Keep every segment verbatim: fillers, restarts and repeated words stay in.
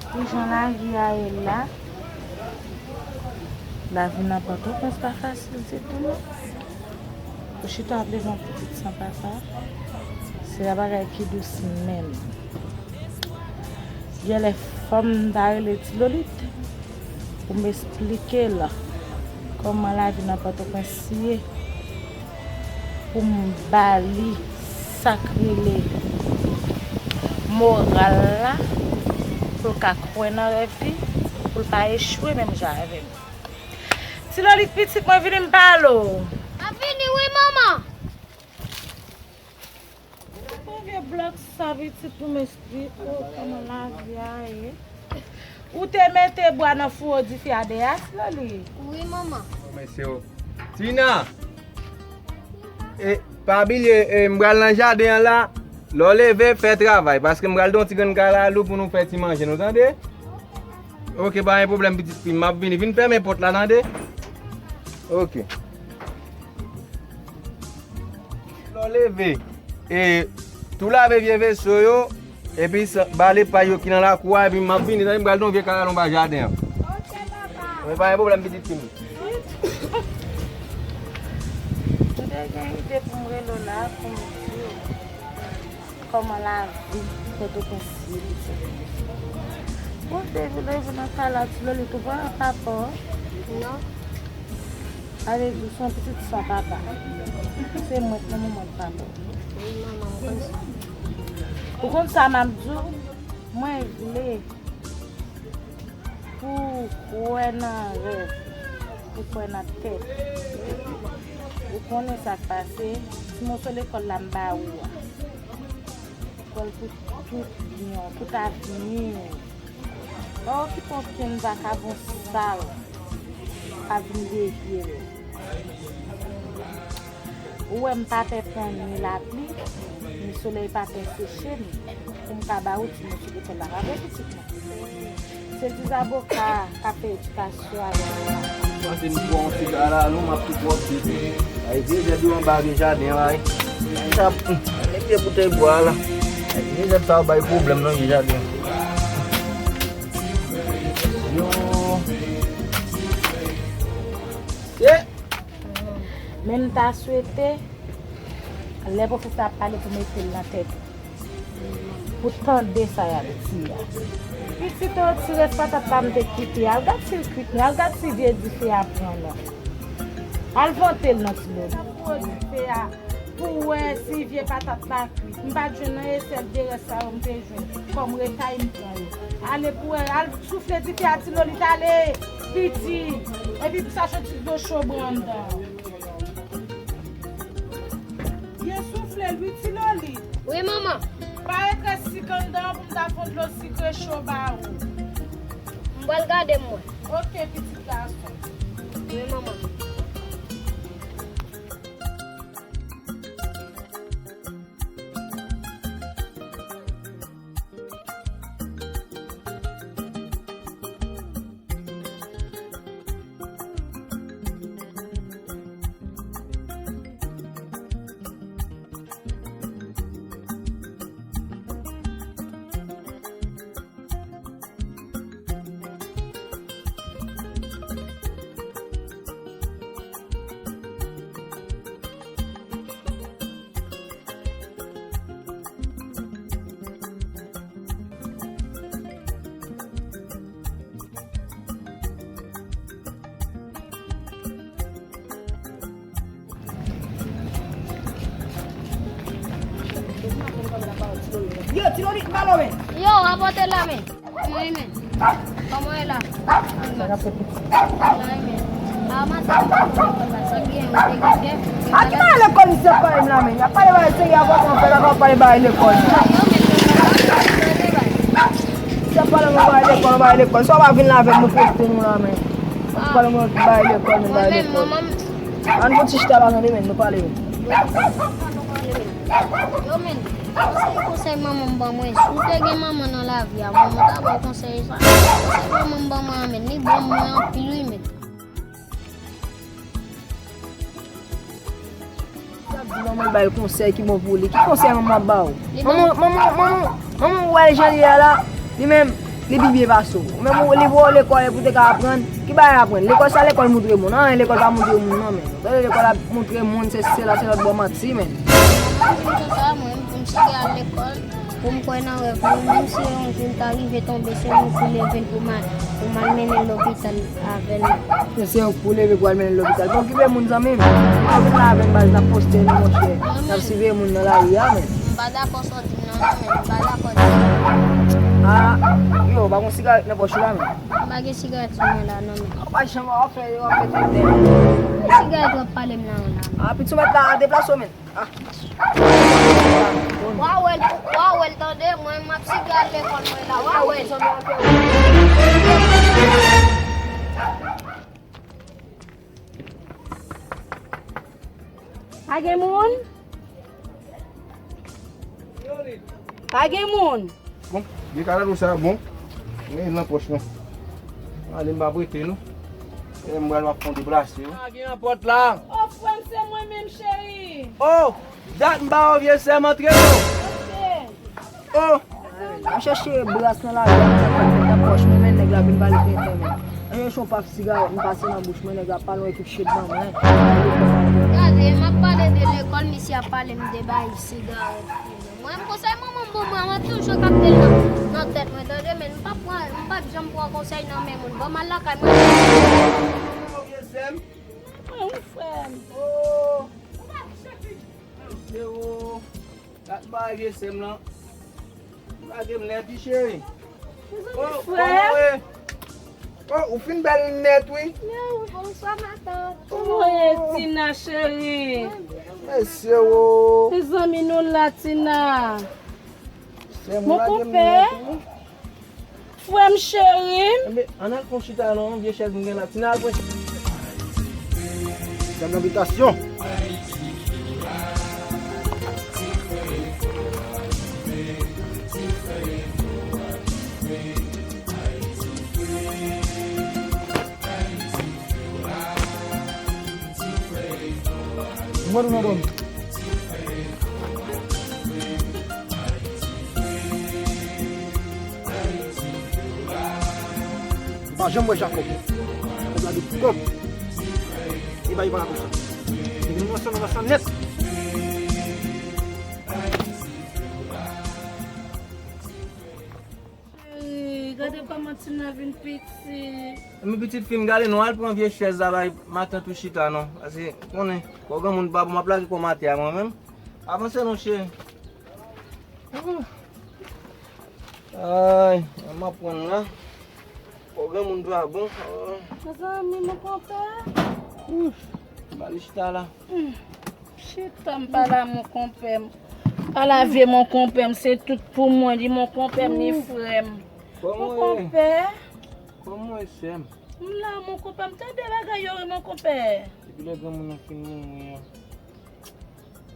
Pou jan lavi a ye la, lavi nan Pòtoprens pa fasil ditou non. Pou chita ap leve yon pitit san papa, se yon bagay ki dous menm. Genlè fò m ta rele Ti Lolit pou m esplike l kòman lavi nan Pòtoprens ye, pou m ba li sa k rele moral la, pou l ka kwè nan rèv li, pou l pa echwe menm jan avè m. Ti Lolit pitit mwen, vini m pale w. M ap vini wi, manman. Gade vye blòk sa pitit pou m esplike w kòman lavi a ye. Ou te mete bwa nan fouwo dife a deyas, Loli? Wi, manman. Mesye yo. Tina! E, pa bliye, e, m pral nan jaden an la. Lè w leve, fè travay, paske m pral don ti grenn kalalou pou nou fè ti manje, nou tande? Ok, pa gen pwoblèm, pitit fi m, m ap vini. Vin fèmen pòt la, tande? Ok. Lè w leve, e, tou lave vye veso yo, epi sa, bale pay yo ki nan lakou a, epi m ap vini, tande, m pral don vye kalalou anba jaden an. Ok, papa. Wi, pa gen pwoblèm, pitit fi m. M te gen ide pou m rele w la, pou m di w kòman lavi Pòtoprens ye, pitit. Bon, depi lè w vin nan kay la, Ti Loli, ou pa wè papa w? Non. Sa vle di w se yon pitit san papa. Se mwen k nan moman papa w. Wi, manman, m konn sa. Ou konn sa m ap di w? Mwen vle pou w kwè nan rèv, pou w kwè nan tèt. Ou konnen sa k pase, ti moso lekòl la m ba ou a. Lekòl pou tout byen w, tout avni w. Pa okipe okenn vakabon sal k ap vin devye l. Ou wè m pa pè pran ni lapli, ni solèy pa pè seche m, pou m ka ba ou ti moso lekòl la. Pa vre, pitit mwen? Se ti zaboka k ap fè edikasyon avè w la. Pase m pran yon ti kalalou, m ap tou pwòpte. Ay, vye zèb yo anba vye jaden an, ay. Ay, sa, m mete boutèy bwa la. Ay, vye zèb sa yo bay pwoblèm nan vye jaden an. Yo. Se Men m ta swete, lè pwofesè a ap pale, pou mete l nan tèt ou, pou tande sa y ap di a. Pitit, yon ti rès patat la m te kite. Al gad si l kwit non, al gad si vye dife a pran non. Al vante l non, Ti Loli. Pou dife a, pou wè si vye patat la kwit. M pa t jwenn nan esèl de rès sa yo m te jwenn. Kòm retay m pran yo. Ale pou wè, al soufle dife a, Ti Loli, ale, piti. Epi pou sa, yon ti dlo cho bran anndan. Byen soufle l wi, Ti Loli. Wi, manman. Pa ret rès sik anndan pou m ta fè yon dlo sikre cho ba ou. M pral gade m wè. Ok, pitit gason. Wi, manman. Yo, Ti Loli, m pa lò, men. Yo, apòte la, men. Wi, men. Kòman w ye la? Sa k ap fèt, pitit? Sa, men. A, maten, sa k gen, ou te gen kè? A ki bagay lekòl misye ap pale m la, men? Y ap pale bagay serye avè w, kòman fè la, w ap pale bagay lekòl? Yo, men, yo, men, yo, men. Misye ap pale m bagay lekòl, bagay lekòl. Sa w pa vin la avè m, nou poste nou la, men. W ap pale m bagay lekòl, men bagay lekòl. Mwen menm, manman m. Ann fè ti chita la, tande, men, nou pale, men. Yo, men, se konsèy manman m ban mwen. Si w te gen manman nan lavi a, manman ta ba w konsèy sa. Konsèy manman m ban mwen an, men, li bon mwen anpil, wi, men. Sa di manman l ba l konsèy ki bon pou li. Ki konsèy manman ap ba w? Manman, manman, manman, manman w wè l jan li ye a la, li menm, Li pi byen pase w. Ou menm ou li voye w lekòl e pou te ka aprann. Ki bagay aprann? Lekòl sa lekòl moutre moun. Anyen lekòl pa moutre moun non, men. Tande lekòl ap moutre moun se, se la se lòt bò manti, men. Mwen menm pou m chita al lekòl, pou m kwè nan rèv mwen, menm si yon jou m ta rive tonbe, se mwen pou leve l pou m al, pou m al mennen l lopital avè l. Men se ou pou leve pou al mennen l lopital. Bon, okipe moun zanmi m. Ou vin la avè m baz n ap poste nou monchè. N ap siveye moun nan lari a, men. M pa dakò sa w di m nan non, men m pa dakò di sa. Ah, yo, pa gon sigarèt nan pòch ou la, men. M pa gen sigarèt sou mwen la non, men. Ou pa janm w ap fè, w ap fè tenten. Sigarèt w ap pale m nan la. Ah, pitit ou mèt la, deplase w, men. Ah. Wa wè l, wa wè l tande, mwen m ap siveye al lekòl mwen la, wa wè l. Pa gen moun? Pa gen moun? Bon, gen kalalou sa, bon. Men nan pòch mwen. Ale m pa prete nou. E m pral ap fon deplase yo. Ah, gen nan pòt la. Oh, frè m, se mwen menm, cheri. Oh, dat m pa wè w, vye sè m, antre non. Ok. Oh. M chèche bras nan lari a, nan pòch mwen, men nèg la vin pale tenten, men. M chèche yon paf sigarèt, m pase nan bouch mwen, nèg la pale yon ekip shit ban mwen. Gade, m ap pale de lekòl, misye ap pale m de bay sigarèt. Mwen, m konsèy manman m ban mwen, mwen toujou kapte l nan, nan tèt mwen, tande, men m p ap pran, m p ap janm pran konsèy nan men moun. Ban m al lakay mwen. Mwen, wi, frè m. Oh. Yo. Dat m pa wè vye sè m nan. Lage m nèt wi, cheri. Mezanmi, oh, frè. Kòman w ye? Oh, ou fin bèl nèt wi. Men wi, bonswa matant. Kòman w ye, Tina cheri? Mesye wo. Mezanmi, nou la, Tina. Sè m, lage m nèt wi. Frè m cheri. Enben, ann al pran chita non, vye chèz m gen la. Tina al pran. Dam nan bitasyon. Mwen nou nan dòmi. M pa janm wè Jakòb. Jakòb la de kòb. E ba li pa la konsa. Depi nou ansanm, nou ansanm nèt. Cheri, gade kòman Tina vin pitit. Men pitit fi m, gade non, al pran vye chèz la bay matant ou chita non. Paske, konnen, kò granmoun pa bon, m ap lage kò m atè a mwen menm. Avanse non, cheri. Ooh. Ay, m ap pran la. Kò granmoun pa bon. Mezanmi, mon konpè. Ooh, ba li chita la. Hmm. Chita m pa la, mon konpè m. Pa la vye, mon konpè m, se tout pou mwen, li mon konpè m, li frè m. Mon konpè. Kòman w ye, sè m? M la, mon konpè m, tande bagay yo, wi, mon konpè. Depi lè granmoun nan fin mouri an,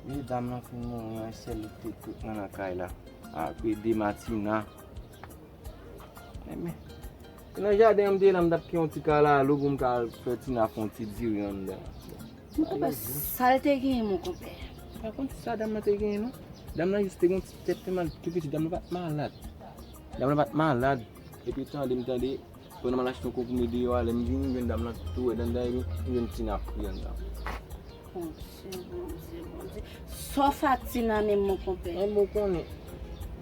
depi dam nan fin mouri an, e sèl li k te tout mwen nan kay la. Apre de Matina. Enben, se nan jaden an m te ye la, m t ap pike yon ti kalalou pou m ka al fè Tina fè yon ti diri anndan. Mon konpè, sa l te genyen, mon konpè? Pa konn sa dam nan te genyen, non. Dam nan jis te gen yon ti tèt fè mal tou piti. Dam nan pa t malad. Dam nan pa t malad. Epi tande, m tande, pandan m al achte yon konprime deyò a, lè m vini, m jwenn dam nan tou rèd anndan, epi m jwenn Tina ap kriye anndan. Bondye, Bondye, Bondye. Sa w fè ak Tina menm, mon konpè? Enben, ou konnen,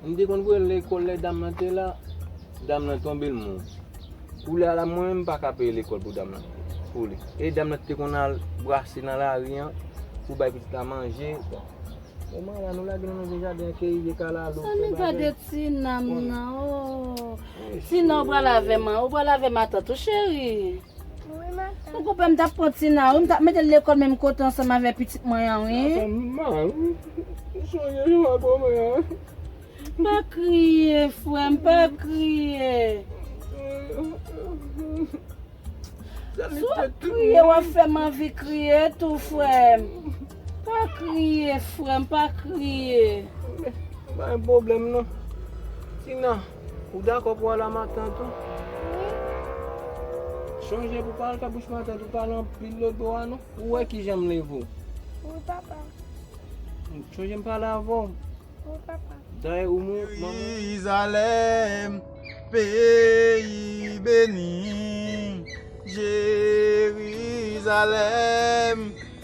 m te konn voye l lekòl lè dam nan te la, dam nan tonbe, l mouri. Koulye a la, mwen menm, m pa ka peye lekòl pou dam nan, pou li. E dam nan te konn al brase nan lari an pou bay pitit la manje. Bon, manman la, nou lage nou nan vye jaden an, keyi vye kalalou. Ann gade Tina m nan, oh. Tina, ou pral avè m, ou pral avè matant ou, cheri. Wi, matant. Mon konpè m t ap pran Tina, wi, m t ap mete l lekòl menm kote ansanm avè pitit mwen an, wi. Sa fè m mal, wi. M sonje jan w al pran mwen an. Pa kriye, frè m, pa kriye. Si w ap kriye, w ap fè m anvi kriye tou, frè m. Pa kriye, frè m, pa kriye. Pa gen pwoblèm, non. Tina, ou dakò pou al a matant ou? Wi. Sonje pou w pa al fè bouch matant ou pale anpil lòt bò a, non. Ou wè kijan m leve w. Wi, papa. Sonje m pale avè w. Wi, papa. Dayè, ou mwen, manman. Jerizalèm. Peyi beni, Jerizalèm,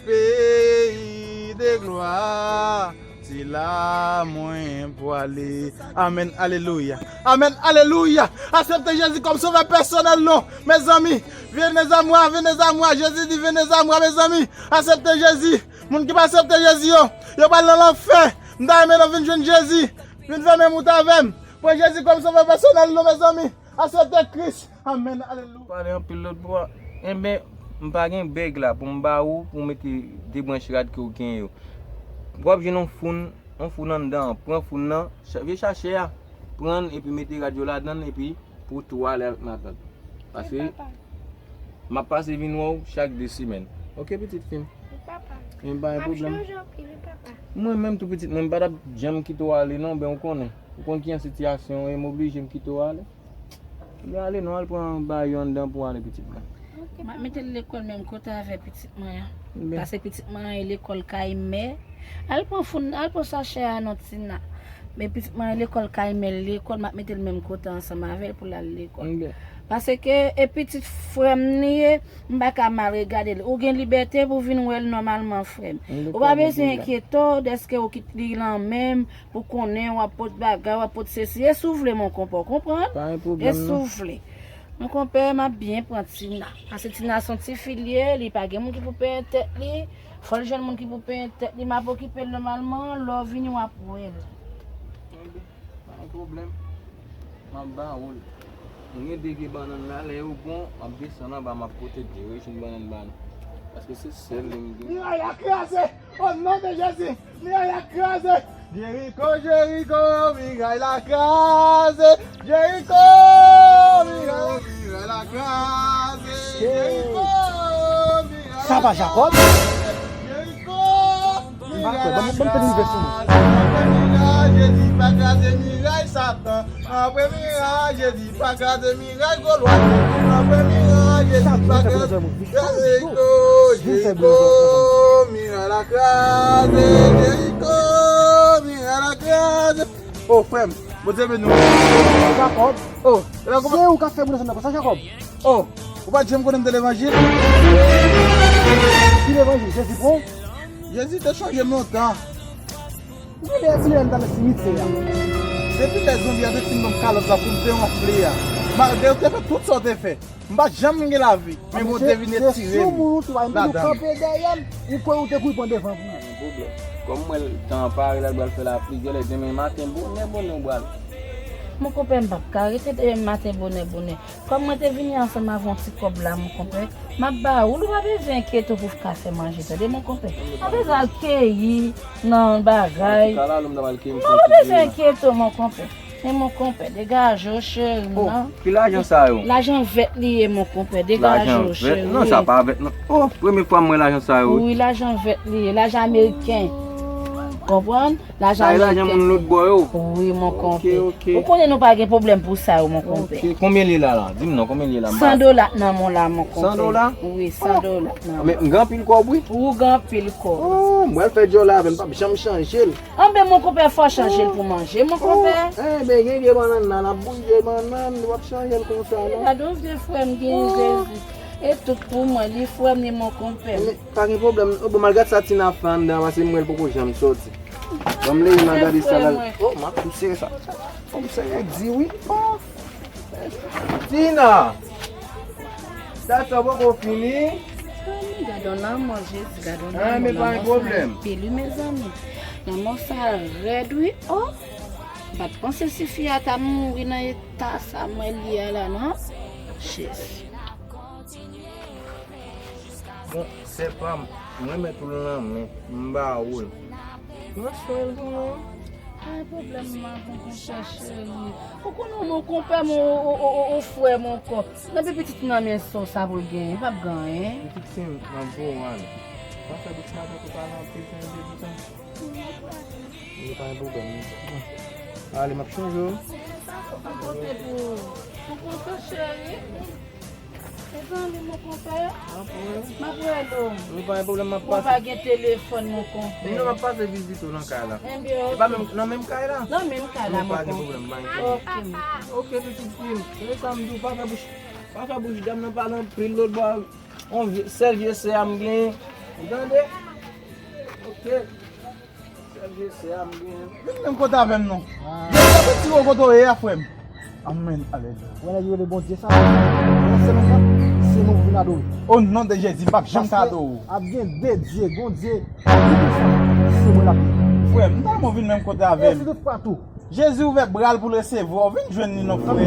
peyi de glwa, se la mwen pwale. Amèn, alelouya. Amèn, alelouya. Aksepte Jezi kòm sovè pèsonèl nou. Mezanmi, venez à moi, venez à moi. Jezi di, venez à moi, mezanmi. Aksepte Jezi. Moun ki pa aksepte Jezi yo, yo pral nan lanfè. M ta renmen nou vin jwenn Jezi. Vin fè menm wout avè m. Pran Jezi kòm sovè pèsonèl nou, mezanmi. Aksepte Kris. Amèn. Alelouya. Pale anpil lòt bò. Enben, m pa gen bèg la pou m ba ou, pou w mete de branch rad ke w gen yo. W ap jwenn yon foun, yon foun anndan an. Pran foun nan, cha-, vye chachè a, pran l epi mete rad yo ladan l epi pou w tou ale avèk matant. Paske m ap pase vin wè w chak de semèn. Oke, pitit fi m? Wi, papa. Men pa gen pwoblèm. Mwen menm tou, pitit mwen, m pa t ap janm kite w ale non, ben ou konnen. Ou konn kijan sitiyasyon ye, m oblije m kite w ale. Ou ale non, al pran bagay yo anndan pou w ale, pitit mwen. M ap mete l lekòl menm kote avè pitit mwen an. Paske pitit mwen an e lekòl kay mè. Al pran foun, al pran sachè a non, Tina. Men pitit mwen an e lekòl kay mè, l lekòl, m ap mete l menm kote ansanm avè l pou l al lekòl. Paske e pitit frè m li ye, m pa ka mal regade l. Ou gen libète pou w vin wè l nòmalman, frè m. Ou pa bezwen enkyete w dèske ou kite li nan men m, pou konnen w ap pot bagay, w ap pot sesi. E si w vle, mon konpè, w konprann? Pa gen pwoblèm non. E si w vle. Mon konpè, m ap byen pran Tina. Paske Tina se yon tifi l ye, li pa gen moun ki pou penyen tèt li. Fò l jwenn moun ki pou penyen tèt li. M ap okipe l nòmalman. Lè w vini, w ap wè l. Pa gen pwoblèm. M ap ba ou l. Mwen gen de pye bannann la, lè yo bon, m ap desann anba, m ap pote de rejim bannann ba nou. Paske se sèl li m gen. Miray la kraze! O non de Jezi! Miray la kraze! Jeriko, Jeriko, miray la kraze! Jeriko, miray la, miray la kraze! Jeriko, miray la kraze! Sa pa Jakòb? Jeriko, miray la kraze! Ban m, ban m tande vèsyon. Apre miray, Jezi pa kraze miray Satan. Apre miray, Jezi pa kraze miray Golwat. Apre miray, Jezi pa kraze Jeriko, Jeriko, miray la kraze, Jeriko, miray la kraze. O, frè m, Bondye beni w. Jakòb, o, se ou k ap fè moun sa nan konsa, Jakòb? O, ou pa t janm konnen m te levanjil? Ki levanjil? Jezi bon? Jezi te chanje m lontan. Ou gen de epilè m t al nan simityè a. Depi lè zonbi a te fin ban m kalòt la pou m te wonfle a, malgre ou te fè tout sa w te fè, m pa t janm gen lavi. Men Bondye vin retire m ladan l. Ou kanpe dèyè m, ou kwè ou te kouri pran devan pou ou. Pa gen pwoblèm. Kòm m wè l tan an pare la, l pral fè lapli, genlè demen maten bonè bonè ou pral. Mon konpè, m p ap ka rete demen maten bonè bonè. Kòm mwen te vini ansanm avè yon ti kòb la, mon konpè, m ap ba ou l, ou pa bezwen enkyete w pou w ka fè manje, tande, mon konpè. Pa bezwen al keyi nan bagay. Antouka, la, lè m t ap al keyi m fè yon ti keyi la. Non, ou pa bezwen enkyete w, mon konpè. Men, mon konpè, degaje w, cheri m nan. O, ki lajan sa yo? Lajan vèt li ye, mon konpè, degaje w, cheri. Lajan vèt? Non, sa pa vèt, non. O, premye fwa m wè lajan sa yo, wi. Wi, lajan vèt li ye, lajan ameriken. Konprann? Lajan ameriken. Sa e lajan moun lòt bò yo? Wi, mon konpè. Oke, oke. Ou konnen nou pa gen pwoblèm pou sa yo, mon konpè. Oke, konbyen li ye la, la? Di m non, konbyen li ye la, m pa... San dola k nan men w la, mon konpè. San dola? Wi, san dola k nan men w. Men m gen anpil kòb, wi. Ou gen anpil kòb. O, m pral fè djòlè avè l, m p ap janm chanje l. Anben, mon konpè, fò w chanje l pou manje, mon konpè. Enben, gen vye bannann nan, n ap bouyi vye bannann, w ap chanje l konsa, non? Gade yon vye frè m gen, Jezi. E tout pou mwen, li frè m, li mon konpè. Men, pa gen pwoblèm. O, bon, malgre sa, Tina ap fè anndan an, paske m wè l poko janm sòti. Ban m leve m al gade sa la. O, m ap tou sere sa. O, m sere di wi. O. Tina! Dat sa poko fini? Mezanmi, gade yon lanmò, Jezi, gade yon lanmò. Anben, pa gen pwoblèm. Lanmò sa anpil, wi, mezanmi. Lanmò sa rèd, wi. O! M pa t panse tifi a ta mouri nan eta sa mwen li a la, non. Jezi. Bon, sè pa m, mwen met ou l nan men, m ba ou l. Pran swen l pou mwen. Pa gen pwoblèm, m ap pran konpè cheri. Ou konnen w mon konpè, m, ou, ou, ou, ou frè m ankò. Nan pi pitit nan men sa w sa pou l genyen, pa p genyen. Pitit fi m, m ap voye w ale. Pa fè bouch matant ou pale anpil, sa vle di sa. Li pa gen pwoblèm. Ale, m ap chanje w. Mwen pote pou ou. Ou kontan, cheri? E Zanmi, mon konpè. M ap wè nou. Nou pa gen pwoblèm, m ap pase. Ou pa gen telefòn, mon konpè. Non, m ap pase vizite w nan kay la. Ebyen, e pa menm, nan menm kay la? Nan menm kay la, mon konpè. Ok, pitit fi m. Se sa m di w, pa fè bouch, pa fè bouch dam nan pale anpil lòt bò. On vye, sèl vye sè a m gen. Ou tande? Ok. Sèl vye sè a m gen. Vin menm kote avè m non. Jezi ap retire w kote w ye a, frè m. Amèn, alelouya. Wè nèg yo rele Bondye sa. Wè semèn nan, se mwen pou vin adore. O non de Jezi, m p ap janm ka adore w. Paske ap gen de Dye, Bondye, se mwen l ap ye. Frè m, m ta renmen w vin menm kote avè m. E si tout fwa tou. Jezi ouvè bra l pou l resevwa w, vin jwenn li non, frè m.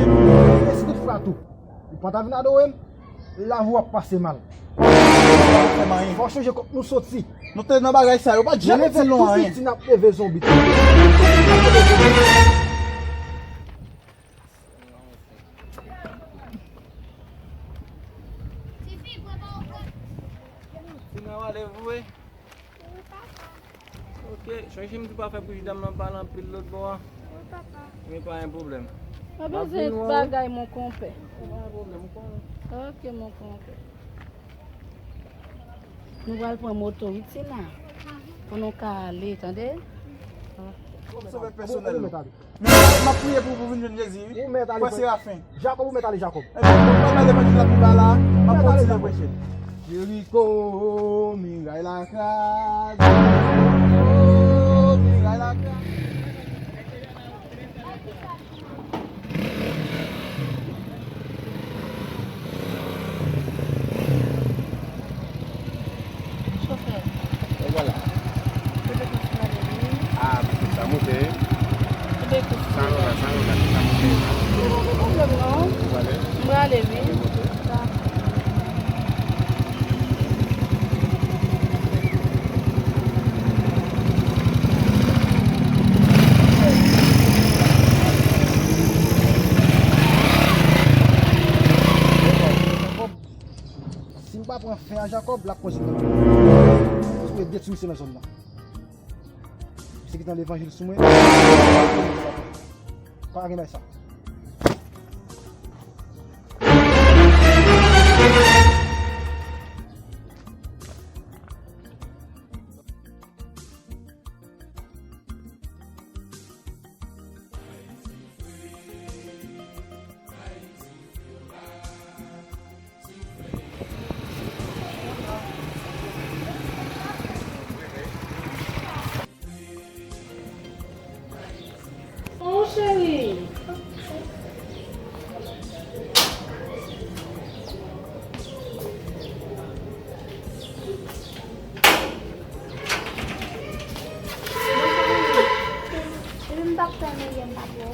E si tout fwa tou. Ou pa ta vin adore m, lavi w ap pase mal. Fò w chonje kot nou soti. Nou te nan bagay sa yo, pa t janm di nou anyen. N ap leve zonbi. Tina, w ale vre? Wi, papa. Ok, chonje m di w pa fè bouch dam nan pale anpil lòt bò a. Wi, papa. Men pa gen pwoblèm. Mwen bezwen bagay, mon konpè. Pa gen pwoblèm, ou konnen. Ok, mon konpè. Nou pral pran moto, wi, Tina. Pou nou ka ale, tande? Sove pèsonèl nou. Men m ap priye pou, pou vin jwenn Jezi, wi. Ou mèt ale, frè Serafen. Jakòb, ou mèt ale, Jakòb. Ebyen, bon, mwen pral levanjil la pi ba la, m ap kontinye preche. Jeriko, miray la kraze. Jeriko, miray la kraze. Chofè. E vwala. Bebe kous la vini. Ah, bebe sa moute. Bebe kous. Sa nou la, sa nou la, sa moute. Ou pa gen pwoblèm non. Ou prale? M prale, wi. Bebe moute. Dakò. Si m pa pran fen a Jakòb, l ap kontinye. Mwen detwi misye nan zòn nan. Misye ki t nan levanjil sou mwen. Pa gen bagay sa. Oh, cheri. Epi m t ap tann ou ye, m pa t wè w.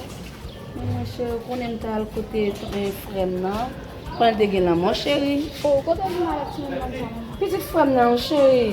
Men mwen cheri, ou konnen m t al kote, eh, frè m nan. Konnen l te gen lanmò, cheri. Oh, kote w vin avèk timoun nan sa? Pitit frè m nan, wi, cheri.